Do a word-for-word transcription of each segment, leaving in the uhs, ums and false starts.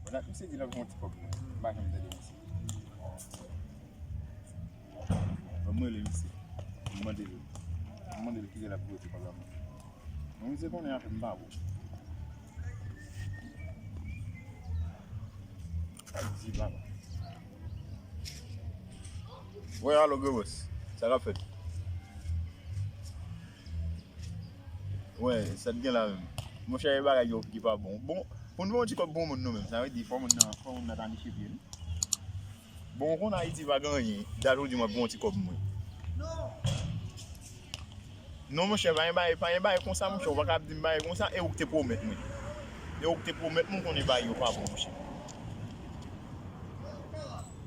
Misye di l ap voye yon ti kòb mwen. M pa janm tande misye. Ban m rele misye. M mande l. M mande l kilè l ap voye ti kòb la mwen. Bon, misye konnen afè m pa bon. Sa di papa. Wè, alo, Gwo Bòs. Sa k ap fèt? Wè, sa t gen la menm. Monchè, e bagay yo ki pa bon. Bon, pou nou yon ti kòb bon moun nou menm, sa vle di fò moun nan, fò moun nan ta niche pye l. Bon, ou konn Ayiti pa gen anyen. Dat ou di m ap gen yon ti kòb mwen. Non, monchè, pa gen bagay, pa gen bagay konsa, monchè. Ou pa ka ap di m bagay konsa, e ou k te pwomèt mwen. E ou k te pwomèt mwen, ou konnen bagay yo pa bon, monchè.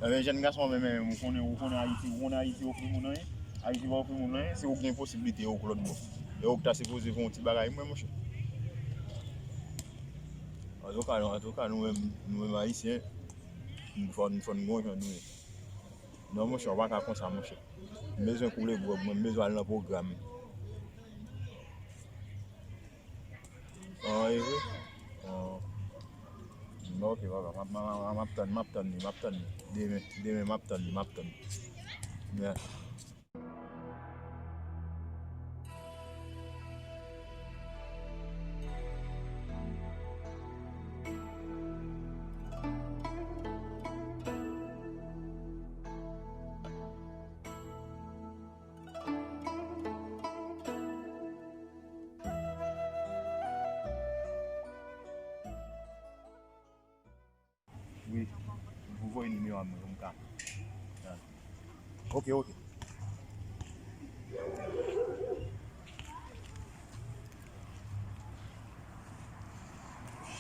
Enben, jèn gason, men, men, ou konnen, ou konnen Ayiti, ou konnen Ayiti ofri moun anyen. Ayiti pa ofri moun anyen, se ou k gen posiblite, ou k lòt bò. E ou k ta sipoze fè yon ti bagay, mwen, monchè. Antouka, antouka, nou menm, nou menm Ayisyen, nou fò, nou fò n gon jan nou ye. Non, monchè, ou pa ka konsa, monchè. M bezwen koule gwòg, mwen, m bezwen al nan pwogram. An, e vre? An. Bon, ok, papa, m ap, m ap, m ap tann, m ap tann li, m ap tann li. Demen, demen, m ap tann li, m ap tann li. Yeah. Wi, ou voye nimewo a mwen pou m ka. Ok, ok.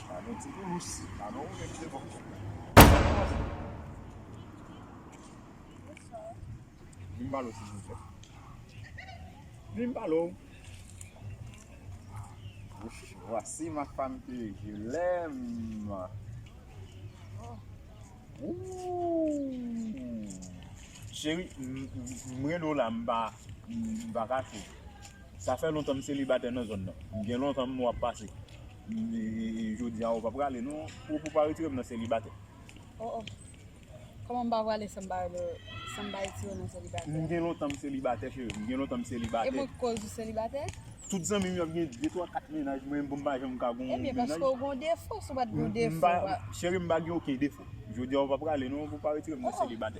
Padon ti pou lous, padon ou menm se bon. Vin pale w, silvouplè. Vin pale w. Voici ma femme que je l'aime. Ooh. Cheri, m, m, m rele w la, m pa, m, m pa kache w. Sa fè lontan m selibatè nan zòn nan. M gen lontan m wè w ap pase. M, e, e, jodi a, ou pa prale, non. Ou, ou pa retire m nan selibatè. Oh, oh. Kòman m pa prale san m pa rele, san m pa retire w nan selibatè? M gen lontan m selibatè, cheri. M gen lontan m selibatè. E mwen k koz ou selibatè? Tout zanmi m yo ap gen de, twa, kat mennaj, mwen menm pou m pa janm ka gon mennaj. Ebyen, paske w gon defo, si w pa t gon defo, cheri, m pa gen okenn defo. Jodi a, ou pa prale, non, pou w pa retire m nan selibatè.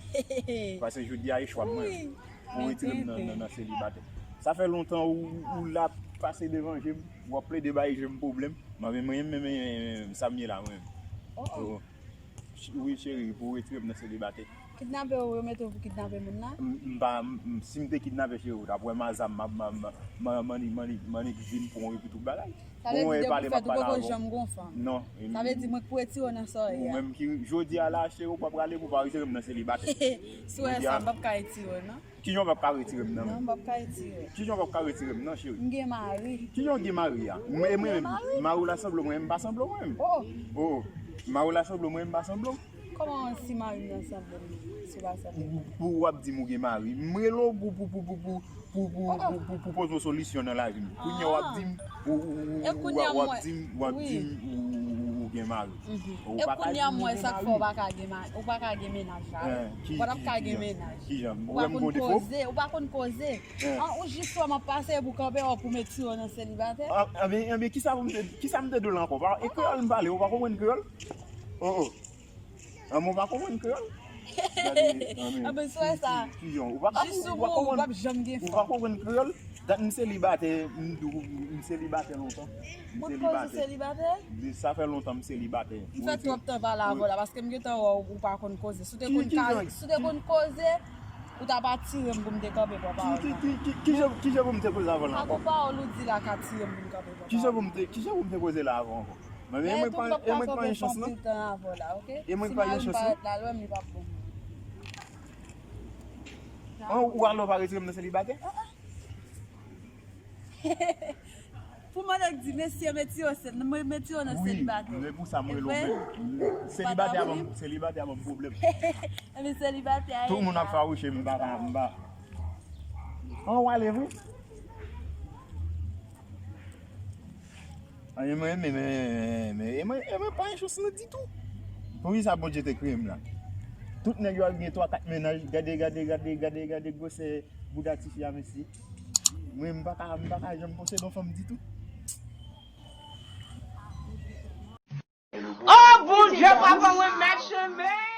Paske jodi a, e chwa m, mwen. Ou retire m nan, nan, nan selibatè. Sa fè lontan ou, ou la pase devan je m, w ap plede bay je m pwoblèm. Mwen menm, mwen menm, mwen menm, sa m ye la, mwen menm. Oh, oh. Wi, cheri, pou w retire m nan selibatè. Kidnape w, yo mete w pou kidnape moun nan? M, m pa, m, m, si m te kidnape, cheri, ou t ap wè m a zam, m ap, m, m, m, m annik, m annik, m annik vin pran w epi tout bagay. Sa vle di depi fèt ou poko janm gon fanm? Non. Sa vle di mwen k pou retire w nan sa w ye a? Ou menm ki, jodi a la, cheri, ou pa prale pou w pa retire m nan selibatè. Si w wè sa, m p ap ka retire w, non. Kijan w p ap ka retire m nan men? Non, m p ap ka retire. Kijan w p ap ka retire m nan, cheri? M gen mari. Kijan w gen mari a? Mwen, mwen menm, mari w la sanble mwen, m pa sanble mwen menm. Oh, oh. Oh, oh. Mari w la sanble mwen, m pa sanble w. Kòman si mari m nan sanble m, si w pa sanble m? Pou w ap di m ou gen mari. M rele w pou, pou, pou, pou, pou, pou, pou, pou, pou, pou poze yon solisyon nan lavi m. Kounye a w ap di m, ou, ou, ou, w ap di m, w ap di m ou, ou, ou, ou gen mari. E kounye a m wè sa k fè w pa ka gen mari, ou pa ka gen mennaj la. Ou pa t ap ka gen mennaj. Kijan? Ou pa konn koze, ou pa konn koze. An, ou jis wè m ap pase pou kanpe w pou m retire w nan selibatè. Anben, anben, kisa pou m te, kisa m te di w la ankò? E kreyòl m pale, ou pa konprann kreyòl? Oh, oh. An, mwen pa konprann kreyòl. Gade, anben, si w wè sa, jis ou mouri, ou p ap janm gen fanm. Ou pa konprann kreyòl? Dat m selibatè, m, m selibatè lontan. M selibatè. Ou t koz ou selibatè? Sa fè lontan m selibatè. M fè twòp tan pale avè w la, paske m gentan wè w, ou pa konn koze. Si w te konn ka, si w te konn koze, ou t ap atire m pou m te kanpe pran pawòl la. Ki, ki, ki, ki, kijan, kijan pou m te koze avè w la ankò? Pako pawòl ou di la ka atire m pou m kanpe pran pawòl la. Kijan pou m te, kijan pou m te koze la avè w ankò? Men, men, e mwen pa, e mwen pa gen chans, non. E mwen pa gen chans, non. An, ou alò pa retire m nan selibatè? Pou mwen, nèg di, mesye, mete yo se-, mete yo nan selibatè. Wi, men pou sa, mwen rele w menm. Selibatè a ban m, selibatè a ban m pwoblèm. Epi selibatè a. Tout moun ap fawouche m, m pa ka, m pa. An, w ale vre? An, e mwen, men, men, men, e mwen, e mwen pa gen chans nan ditou. Poukisa Bondye te kreye m la? Tout nèg yo al gen twa kat mennaj. Gade, gade, gade, gade, gade gwosè bouda tifi a, mesye. Mwen, m pa ka, m pa ka janm posede yon fanm ditou. Oh, Bondye, papa, mwen mèt chanmen.